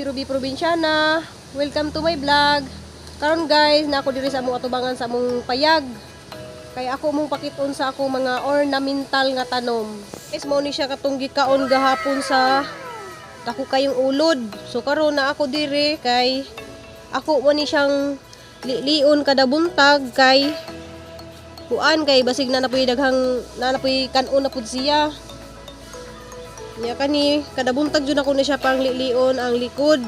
Si Ruby Probinsyana. Welcome to my vlog. Karon guys, na ako diri sa among atubangan sa among payag. Kay ako mong pakiton sa akong mga ornamental nga tanom. Guys, mao ni siya katong gikaon gahapon sa dako kayong ulod. So karon na ako diri kay ako mo ni siyang lilion kada buntag kay kuan kay basig na napuy daghang na napuy kanon na pud siya. Nya kani kada buntag jud ako ni siya pang lilion ang likod.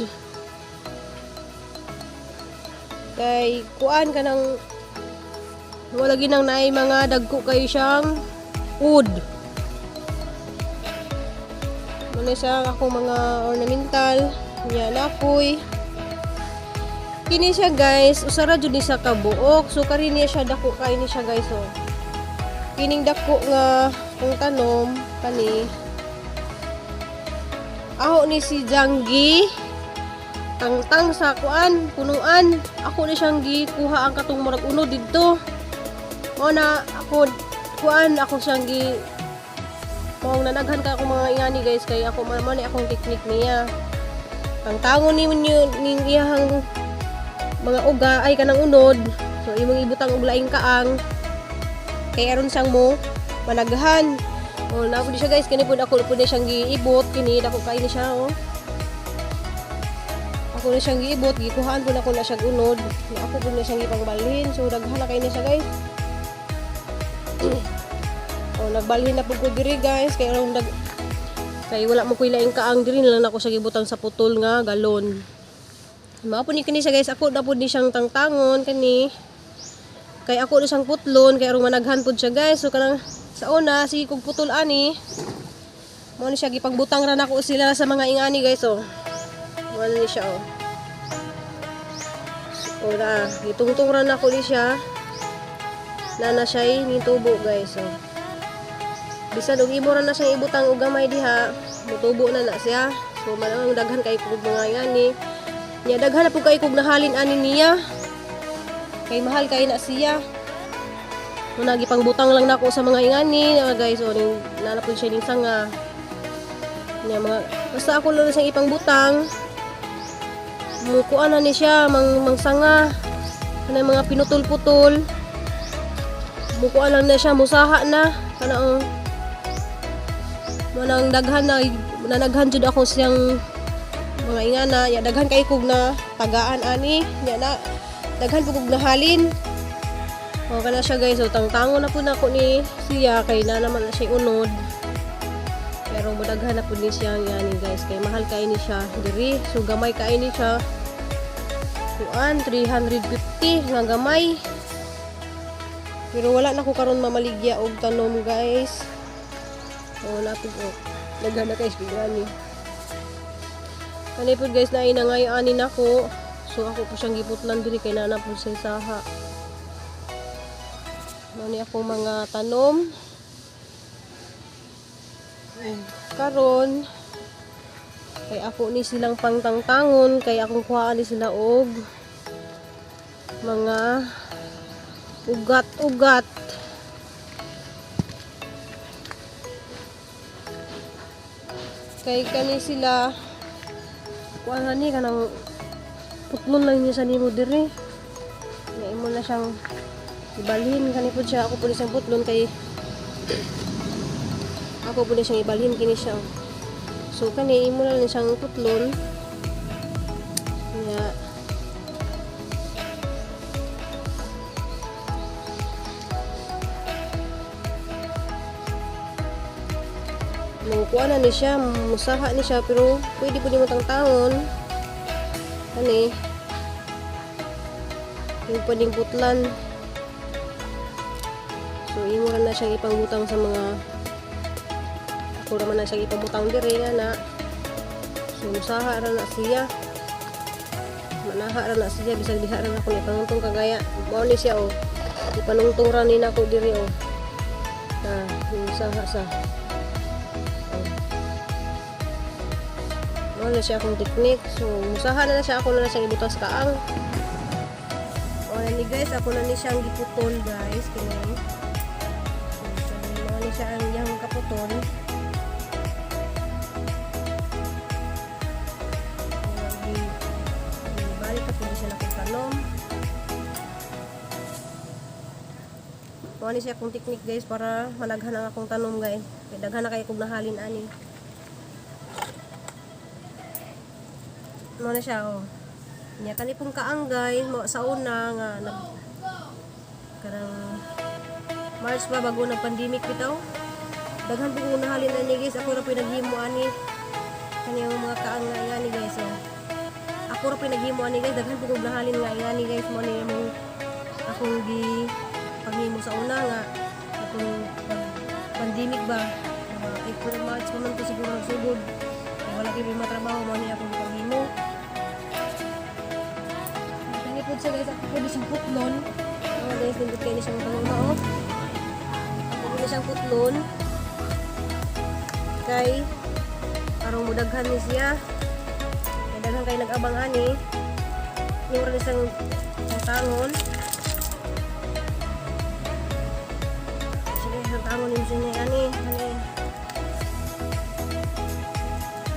Kay kuan kanang wala ginang naay mga dagko kayo siyang ud. Muna siya akong mga ornamental. Nya napoy. Kini siya guys, usara jud ni sa kabuok. So kari niya siya dako kay ni siya guys oh. Kining dako nga kung tanom kani. Aho ni si Janggi tangtang sa kuan, punuan. Ako ni siyang gikuha ang katong murag uno didto. Mao na ako kuan ako siyang gi maong nanaghan ka akong mga ingani guys kay ako man ni akong teknik niya. Tangtangon ni ninyo ning iyahang mga uga ay kanang unod. So imong ibutang og laing kaang kay aron siyang mo managhan. O na siya guys, kini pud ako pud ni siyang giibot kini dako kay ni siya oh. Ako na siyang giibot, gikuhaan pud ako na siya unod. Na ako pud na siyang gipangbalhin. So daghan na kay ni siya guys. Oh, nagbalhin na pud ko diri guys kay aron dag kay wala mo kuy laing kaang diri na lang ako siya gibutang sa putol nga galon. Mao po ni kini siya guys, ako na pud ni siyang tangtangon kani. Kay ako na siyang putlon kay aron managhan pud siya guys. So kanang sa una sige kog putol ani. Mao ni siya gipangbutang ra nako sila sa mga ingani guys oh. Mao ni siya oh. So, na gitungtong ra nako ni siya. Nana siya nitubo guys oh. Bisan og imo ra na siyang ibutang og gamay diha, mutubo na na siya. So manang daghan kay kog mga ingani. Nya daghan na pud kay kog nahalin ani niya. Kay mahal kay na siya. Muna gipangbutang lang nako sa mga ingani na guys o ning nana pud siya ning sanga. Nya mga basta ako lang siyang ipangbutang. Mukuan na ni siya mang mangsanga. Kanang mga pinutol-putol. Mukuan lang na siya musaha na kanang manang daghan na nanaghan jud ako siyang mga ingana ya daghan kay kog na tagaan ani nya na daghan pud kog nahalin. O kana siya guys, so tangtango na pud nako ni siya kay na naman na siya unod. Pero mudaghan na pud ni siya yani guys kay mahal kay ni siya diri. So gamay kay ni siya. Kuan 350 nga gamay. Pero wala na ko karon mamaligya og tanom guys. O na pud oh. Daghan na kay ni. Kani pud guys na ngayon ani nako. So ako po siyang giputlan diri kay nana pud sa saha. Mao ni akong mga tanom. Ug karon kay ako ni silang pangtangtangon kay akong kuhaan ni sila og mga ugat-ugat. Kay kani sila kuan ni kanang putlon lang niya sa nimo diri. Nga imo na siyang ibalhin kani pud siya ako pud siyang putlon kay ako pud siyang ibalhin kini siya. So kani imo na lang siyang putlon. Nga mangkuha na ni siya, musaha ni siya pero pwede pud nimo tangtangon. Kani yung pwedeng putlan. So imo na siyang ipangbutang sa mga ako raman na siyang ipangbutang diri nga na. So musaha ra na siya. Manaha ra na siya bisag diha ra na ako ipanungtong kagaya. Mao ni siya oh. Ipanungtong ra ni nako diri oh. Na musaha sa. Oh. Mao na siya akong technique. So musaha na siya ako na siyang ibutang sa kaang. O na ni guys, ako na ni siyang giputol guys kini. So mao ni siya ang iyang kaputol. Pwede siya nakitanom. Mao ni siya akong technique, guys, para malaghan ang akong tanom, guys. Kay daghan na kay kog nahalin ani. Mao na siya, oh. Nya kani pong kaang, guys, mo sa una nga nag karang March pa bago nag pandemic bitaw. Daghan po kong nahalin ani, guys. Ako ra po naghimo ani. Kani ang mga kaang nga ingani, guys, oh. Ako ra po naghimo ani, guys. Daghan po kong nahalin nga ingani, guys. Mo ni among akong gi paghimo sa una nga atong pag pandemic ba, mga April, March pa man to siguro nagsugod. Kay wala kay may trabaho, mo ni akong paghimo. Kani po siya, guys, ako po di siyang putlon. Oh guys, nindot kayo ni siyang panguma, oh. Ako po ni siyang putlon. Kay arong mudaghan ni siya. Kay daghan kay nag-abang ani. Yung rin isang tangon. Sige, ang tangon ni siya niya ani. Ani.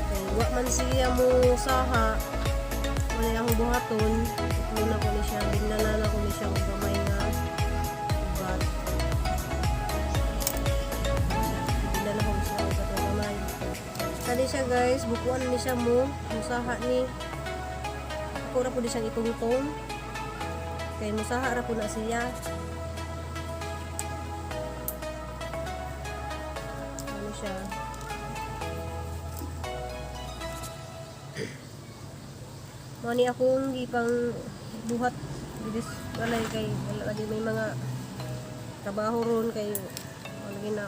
Kay wa man siya mo saha. Wala akong buhaton. Muna ko ni siya. Bigla na ko ni siya og gamay nga ugat. Bigla na ko ni siya og gamay. Kani siya, guys, bukuan ni siya mo, musaha ni. Ako ra pud siyang itungtong. Kay musaha ra po na siya. Ano siya? Mao ni akong gipang buhat didis walay kay wala lagi may mga trabaho ron kay wala lagi na,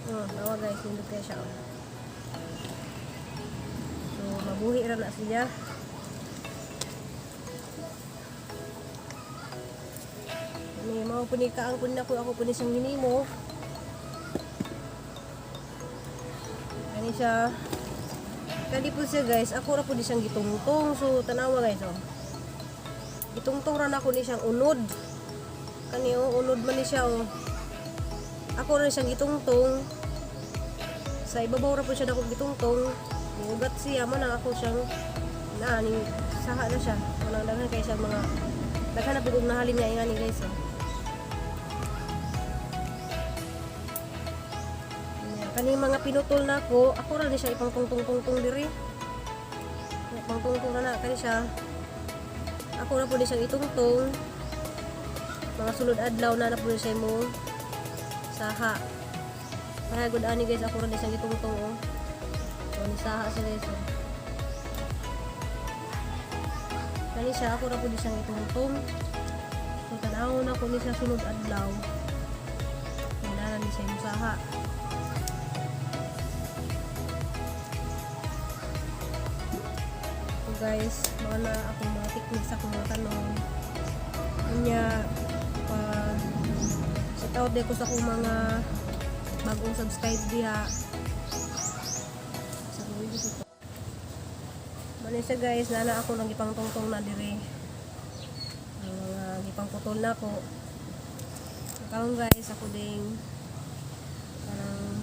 oh, nawa, guys, nindot kay siya, oh. So mabuhi ra na siya. Ani mao pud ni kaang pud nako, ako pud ni siyang hinimo. Ani siya. Kadi po siya, guys, ako ra pud ni siyang gitungtong. So tanawa, guys, oh. Gitungtong ra nako ni siyang unod. Kani, oh, unod man ni siya, oh. Ako ra ni siyang gitungtong. Sa ibabaw ra po siya nako gitungtong. Niugat siya mo nang ako siyang na ning saha na siya. Walang daghan kay siya mga daghan na pud og nahalin nga ingani, guys, oh. Kani mga pinutol na ako, ako ra ni siya ipangtungtong-tungtong diri. Pangtungtong na na kani siya. Ako ra pud ni siyang itungtong. Mga sulod adlaw na na pud siya mo saha. Para gud ani, guys, ako ra ni siyang itungtong, oh. So ni saha siya, guys, oh. Kani siya, ako ra pud ni siyang itungtong. So tan-awon na ko ni siya sulod adlaw. Kailangan ni siya musaha. So guys, mga na akong mga techniques sa akong mga tanom. Unya, pa shout out ko sa akong mga bagong subscribe diha. Sa video ko. Muna siya, guys, nana ako nang gipangtungtong na dire. Ang mga gipangputol na ako. Karon, guys, ako ding parang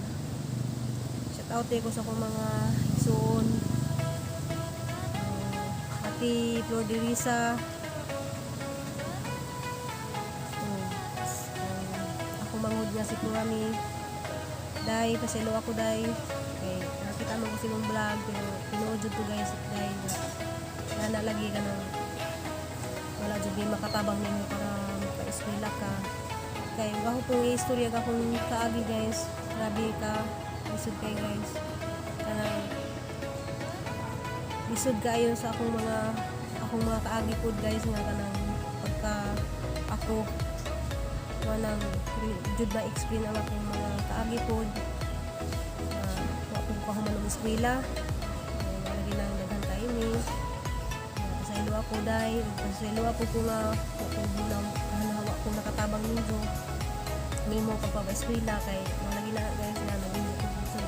shout out ko sa akong mga igsoon. Ate Flor de Risa. Ako mangod nga si Florami. Day, paselo ako, day. Kay nakita mo ko simong vlog pero tinuod jud to, guys, day. Nana lagi ka nang wala jud may makatabang nimo para maka-eskwela ka. Kay ako pong istorya ka akong kaagi, guys. Grabe ka lisod kay, guys. Kanang lisod kaayo sa akong mga kaagi pod, guys, nga kanang pagka ako wanang jud ma-explain ang akong mga kaagi pod. Wa ko kahuman og eskwela. Wala lagi nang daghan kaayo ni. Pasaylo ako, day, pasaylo ako ko nga wa ko nang wa ko nakatabang ninyo nimo pagpapa-eskwela kay wala lagi na, guys, nga naging ko sa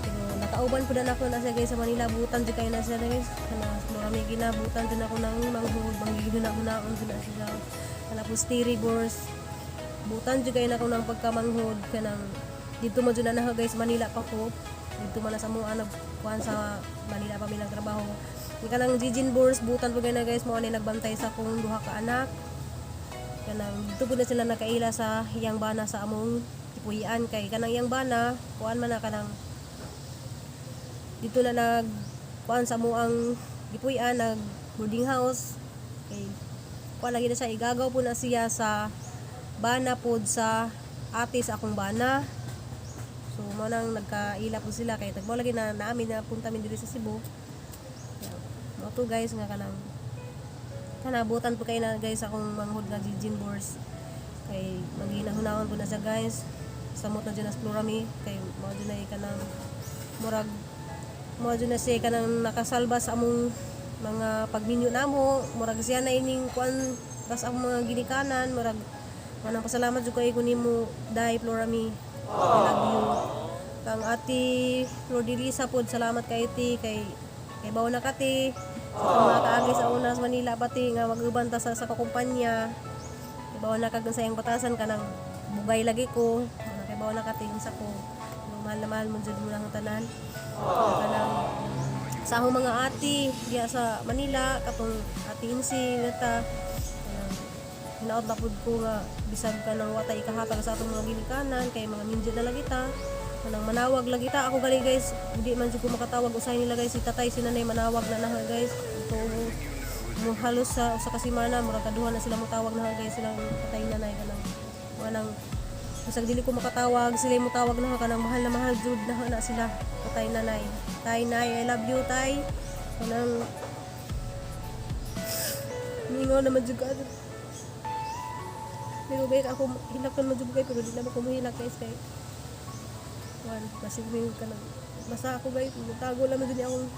pero nakauban po na ako na siya, guys, sa Manila. Butan jud kayo na siya, guys, kana marami ginabutan jud ako ng manghud manggigil na ako naon jud na siya kana po stiri boards. Butan jud kayo na ako ng pagkamanghod kanang dito mo jud na na, guys, Manila pa ko dito man na sa mua nagkuan sa Manila pa mi trabaho. Kanang Jijin Bors, butan po na guys, mo ani nagbantay sa akong duha ka anak. Kanang dito po na sila nakaila sa iyang bana sa among gipuy-an, kay kanang iyang bana kuan man na, kanang dito na nag kuan sa amo ang gipuy-an, nag boarding house, kay kuan lagi na siya, igagaw po na siya sa bana pod sa ate sa akong bana. So mo nang nagkaila po sila kay tagbo lagi na namin na punta min diri sa Cebu. Yeah. Mo to guys nga kanang kanabutan po kayo na guys akong manghod nga Jijin Bors, kay maghinahunaon po na siya guys. Samot na dyan na Florami, kay mo dyan na kanang murag mo dyan na siya kanang nakasalba sa among mga pagminyo namo. Murag siya na ining kuan bas ang mga ginikanan. Murag manang pasalamat jud kay ko nimo, Dai Florami. I love you. Kang Ate Flordelisa pod, salamat kay ti, kay kay bawo na kati sa atong mga kaagi sa una sa Manila pati nga mag-uban ta sa kumpanya. Kay bawo na kag sa iyang batasan, kanang bugay lagi ko. Kanang kay bawo na kati sa ko. Mahal na mahal mo jud mo lang ang tanan. Kanang sa akong mga ate diya sa Manila, katong Ate Insi nata, kanang hinaot na pud ko nga bisag kanang watay ikahatag sa atong mga ginikanan, kay mga minjo na lang kita, kanang manawag lang kita. Ako gali guys, hindi man jud ko makatawag usahay nila guys, si tatay, si nanay manawag na na guys. Ito mo halos sa usa ka semana, murag kaduha na sila motawag na guys, silang tatay, nanay. Kanang manang bisag dili ko makatawag, sila mo tawag na. Kanang mahal na mahal jud na na sila, tatay, nanay. Tay, nay, I love you, tay. Kanang mingaw naman jud ka. Pero guys, ako hilakon mo jud kay, pero di naman ko mohilak guys, kay one basig may kanang basta ako guys, tago lang man jud ni akong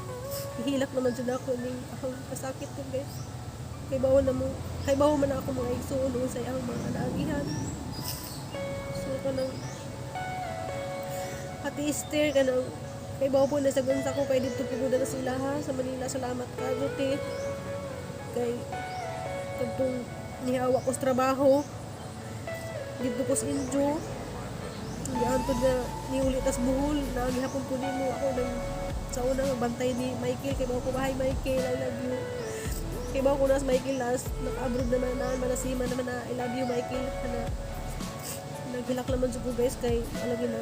hihilak naman jud ako ning akong kasakit ko guys, kay bawon na mo, kay bawon man ako mga igsuon sa iyang mga naagihan. So kanang Ate Esther, kanang kay bawo po na sa gunsa ko, kay didto po na sila ha sa Manila. Salamat ka te, kay kadtong nihawa ko sa trabaho didto ko sa Injo, hindi antod na niuli tas Bohol na gihapon po nimo ako nang sa una nga bantay ni Michael. Kay bawo ko bahay, Michael, I love you. Kay bawo ko na sa Michael last naka-abroad naman na manasima naman na. I love you, Michael. Kana naghilak naman jud ko guys, kay lagi na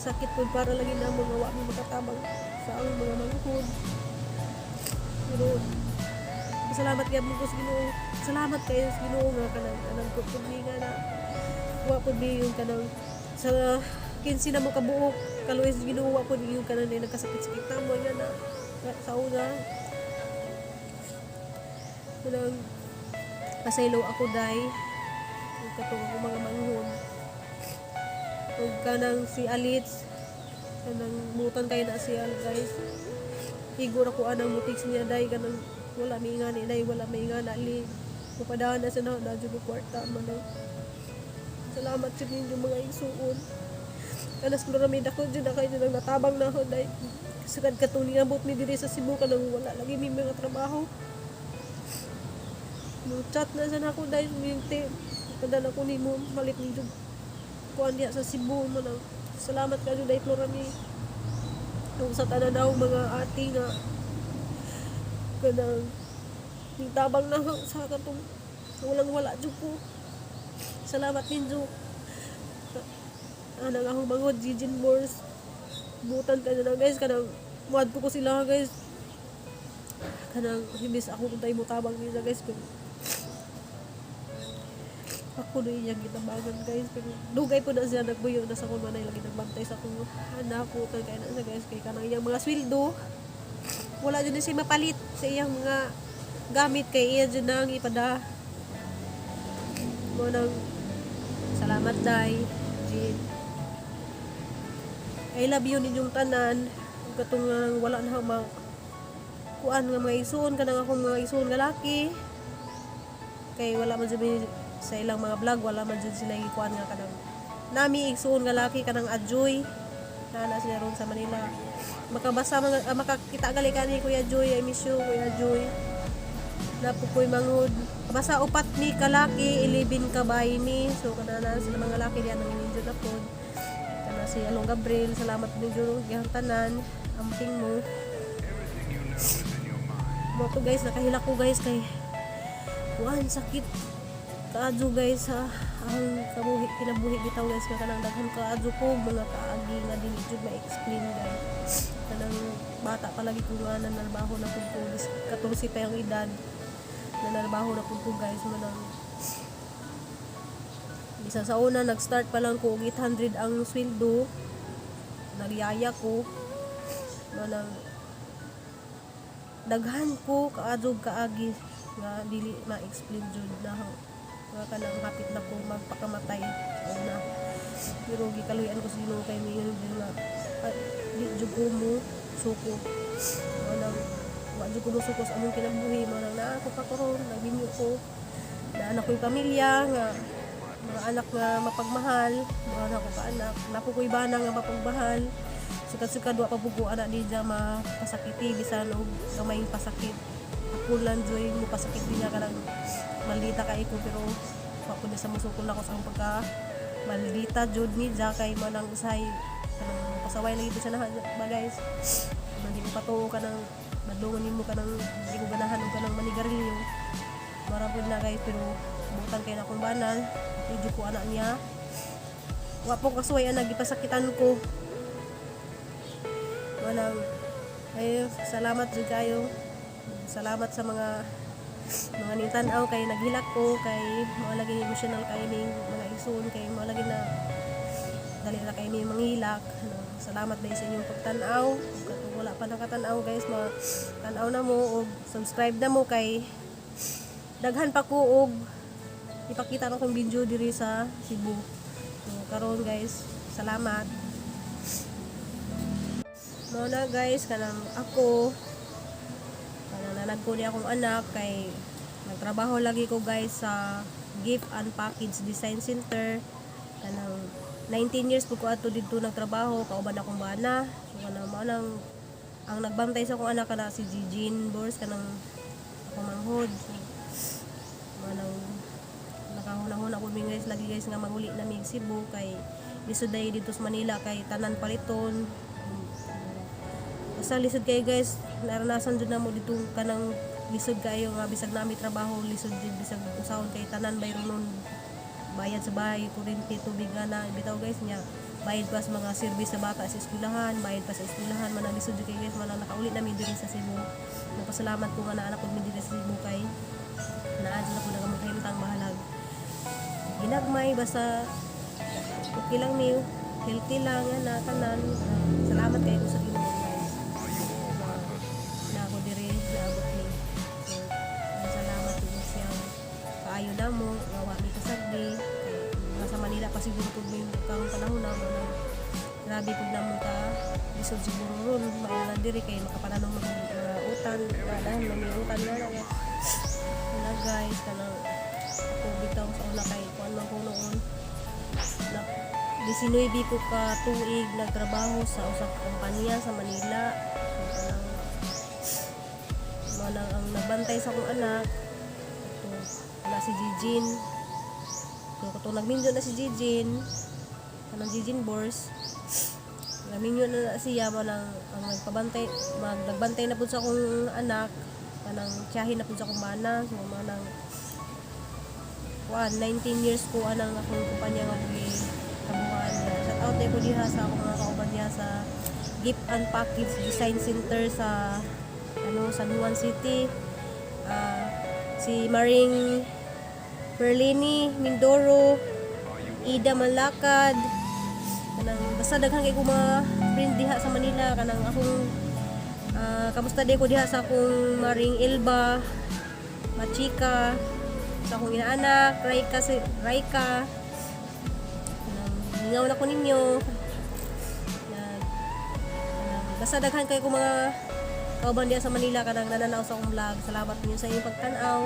sakit po para lagi na mga wa mi makatabang sa ang mga manghod. Pero salamat gyud ko sa Ginoo, salamat kayo sa Ginoo nga kanang anang ko pud mi nga na wa pud mi yung kanang sa 15 na mo kabuok kaluoy sa Ginoo, wa pud yung kanang na nagkasakit-sakit na mo nga na sa una. Kanang pasaylo ako, day, ug katong akong mga manghod ug kanang si Alitz, kanang butan kayo na siya guys. Igor ako anang mutiks niya, day. Kanang wala may nga ni day, wala may nga na li mapadahan na sa na na jud ko kwarta man na. Salamat jud ninyo mga igsuon. Anas ko rami dako jud na kayo nang natabang na ako, day. Sugad katong niabot mi diri sa Cebu, kanang wala lagi mi mga trabaho, mo chat na sana ako, day, minti padala ko nimo malit ninyo kuan diha sa Cebu man ang. Salamat kayo, day Florami, ug sa tanan daw mga ate nga kanang tabang na sa katong walang wala jud ko. Salamat ninyo. Anang akong manghod, Jijin Morse, butan ka na guys. Kanang muadto ko sila guys, kanang himis ako kung tayo mutabang nila guys, pero ako na iyang gitabangan guys. Pero dugay po na siya nagbuyo na sa akong manay, lagi nagbantay sa akong anak ko kay na siya guys, kay kanang iyang mga sweldo, wala jud na siya mapalit sa iyang mga gamit, kay iya jud nang ipada mo nang. Salamat, day Jean. I love you ninyong tanan. Ug katong wala na ma kuan nga mga igsuon, kanang akong mga igsuon nga laki, kay wala man jud sa ilang mga vlog, wala man jud sila gikuan nga kanang nami igsuon nga laki, kanang Adjoy na na sila ron sa Manila. Makabasa mga makakita gali kani Kuya Joy. I miss you, Kuya Joy. Napukoy manghod, basta upat mi kalaki, 11 ka bay mi. So kana na sila mga laki diyan nang ninjo na pod, kana si Along Gabriel. Salamat ninyo gihang tanan, amping mo. Mo to guys, nakahilak ko guys kay kuan, sakit kaadyo guys ha, ang kabuhi, kinabuhi bitaw guys, nga kanang daghan kaadyo ko mga kaagi nga dili jud ma-explain guys. Kanang bata pa lagi ko nga nanarbaho na pud ko, 14 pa yung edad nanarbaho na pud ko guys. Manang bisa sa una nag-start pa lang ko og 800 ang sweldo, nagyaya ko. Manang daghan ko kaadyo kaagi nga dili ma-explain jud na nga kanang hapit na ko magpakamatay sa una, pero gikaluyan ko sa Ginoo kay miingon jud nga di jud ko mo suko. Manang wa jud ko mo suko sa among kinabuhi. Manang naa ko pa karon, nagminyo ko, naa na ko'y pamilya nga mga anak nga mapagmahal, mga anak ko ka anak napo ko'y bana nga mapagmahal. Sukad-sukad wa pa pud ko anak di dya mapasakiti bisan og gamayng pasakit. Ako lang joy mo pasakit din niya, kanang maldita kay ko, pero wa ko sa musukol ako sa akong pagka maldita jud ni dya kay manang usahay kanang pasaway lagi sa na ba guys. Kanang di mo patuo, kanang madlungan nimo, kanang di ko ganahan og kanang manigarilyo. Mara pud na guys, pero butan kay na akong banal medyo ko anak niya. Wa po kasuway ang gipasakitan ko. Manang ay salamat jud kayo, salamat sa mga nitanaw kay naghilak ko kay mao lagi emotional kay ning mga igsoon kay mao lagi na dali ra kay ni manghilak ano. Salamat dahil sa inyong pagtan-aw. Ug katong wala pa nakatan-aw guys, ma tan-aw na mo og subscribe na mo kay daghan pa ko og ipakita na akong video diri sa Cebu. So karon guys, salamat. Mao na guys, kanang ako kanang nanag ko ni akong anak kay nagtrabaho lagi ko guys sa Gift and Package Design Center. Kanang 19 years po ko ato didto nagtrabaho kauban akong bana. So kanang mao nang ang nagbantay sa akong anak kana si Jean Bors, kanang akong manghod. So mao nang nakahuna-huna ko mi guys lagi guys nga manguli na mig Cebu kay lisod dahil dito sa Manila kay tanan paliton. Basta lisod kayo guys, naranasan jud namo dito kanang lisod kayo nga bisag nami trabaho, lisod jud bisag usahon kay tanan bayronon, bayad sa bahay, kuryente, tubig nga na bitaw guys nya, bayad pa sa mga service sa bata sa eskwelahan, bayad pa sa eskwelahan. Manang lisod jud kayo guys. Manang nakauli nami diri sa Cebu. Nagpasalamat ko nga naa na pud mi diri sa Cebu kay naa jud ako nagamahimtang bahalag ginagmay, basta okay lang mi, healthy lang nga na tanan. Salamat kayo sa Ginoo guys na, na ako diri naabot ni. So salamat din siyang kaayo na mo nga wa mi kasagdi kay nasa Manila pa siguro pud mi karong panahon na mo na grabe pud namo ka lisod siguro ron. Maayo na diri kay makapananong mga utan, dahan na may utan na na na guys. Kanang ako bitaw sa una kay kuan man ko noon na 19 ko ka tuig nagtrabaho sa usa ka kumpanya sa Manila. So kanang manang ang nagbantay sa akong anak ito na si Jijin. So katong nagminyo na si Jijin, kanang Jijin Bors, naminyo na siya, manang ang nagpabantay mag nagbantay na pud sa akong anak kanang tiyahin na pud sa akong bana. So manang kuan, 19 years ko anang akong kumpanya nga gi kabuhan. Shout out ko diha sa akong mga kauban diha sa Gift and Package Design Center sa ano, San Juan City. Ah, si Maring Perlini Mindoro, Ida Malakad, kanang basta daghan kay ko mga friend diha sa Manila. Kanang akong kamusta di ko diha sa akong Maring Elba Machika, sa akong inaanak Raika, si Raika, kanang mingaw na ko ninyo na kanang basta daghan kay ko mga kauban diha sa Manila kanang nananaw sa akong vlog. Salamat ninyo sa inyong pagtan-aw.